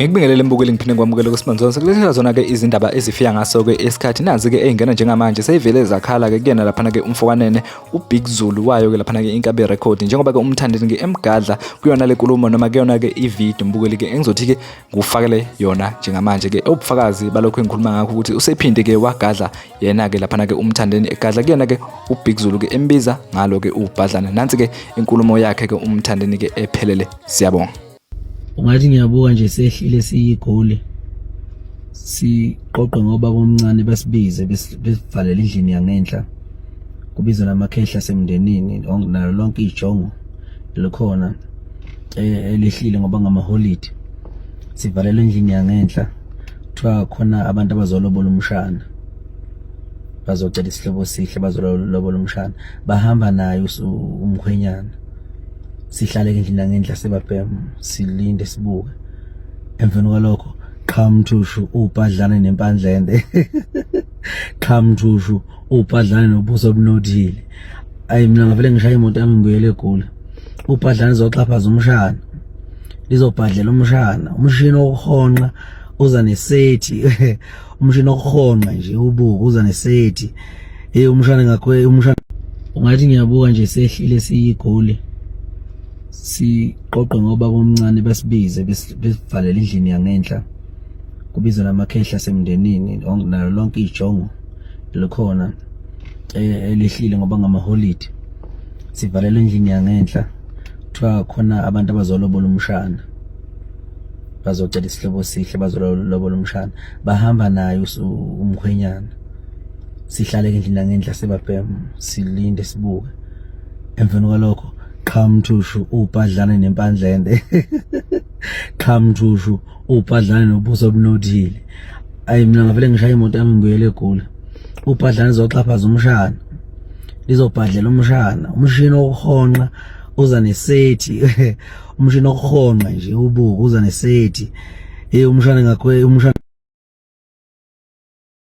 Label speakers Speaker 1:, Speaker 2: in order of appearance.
Speaker 1: Ngikubingelele mbukeli ngiphinde ngikwamukele kuSimanzonso kulethela zona-ke izindaba ezifika ngaso-ke isikhathi nazi-ke ey'ngena njengamanje seyivele zakhala-ke kuyena laphana-ke umfokanene uBig Zulu wayo-ke laphana-ke inkabi record njengoba-ke umthandeni-ke emgadla kuyona le nkulumo noma kuyona-ke ividiyo mbukeli-ke engizothi-ke ngufakele yona njengamanje-ke ubufakazi balokhu engikhuluma ngakho ukuthi usephinde-ke wagadla yena-ke laphana-ke umthandeni egadla kuyena-ke uBig Zulu-ke embiza ngalo-ke ubhadlana nansi-ke inkulumo yakhe-ke umthandeni-ke ephelele siyabonga
Speaker 2: Ungathi ngiyabuka nje sehlile siyigoli siqoqe ngoba bomncane basibize besivalele endlini yangenhla kubizwa namakhehla semndenini nalo lonke ijongo likhona eh, elihlile ngoba ngamaholidi sivalele endlini yangenhla kuthiwa khona abantu abazolobola umshana bazocela isihlobo sihle bazolobola umshana bahamba naye umkhwenyana sihlale endlini nangendla sibabhema silinde sibuke emveni kwalokho qhamthushu ubhadlane nempandlende qhamthushu ubhadlane nobuso obunothile ayi mina ngavele ngishaya imoto yami ngibuyele egoli ubhadlane izoxhaphaza umshana lizobhadlela umshana umshini wokuhonqa uza nesethi umshini wokuhonqa nje ubuke uza nesethi hey umshana ngakho umshana ungathi ngiyabuka nje sehlile siyigoli siqoqe ngoba bomncane basibize besivalele endlini yangenhla kubizwa namakhehla semndenini nalo lonke ijongo likhona eh, elihlile ngoba ngamaholidi sivalelwe endlini yangenhla kuthiwa khona abantu abazolobola umshana bazocela isihlobo sihle bazolobola umshana bahamba naye umkhwenyana sihlale endlini nangendla sibabhema silinde sibuke emveni kwalokho qhamthushu ubhadlane nempandlende qhamthushu ubhadlane nobuso obunothile ayi mina ngavele ngishaya imoto yami ngibuyele egoli ubhadlane izoxhaphaza umshana lizobhadlela umshana umshini wokuhonqa uza nesethi umshini wokuhonqa nje ubuke uza nesethi hey umshana ngakho umshana.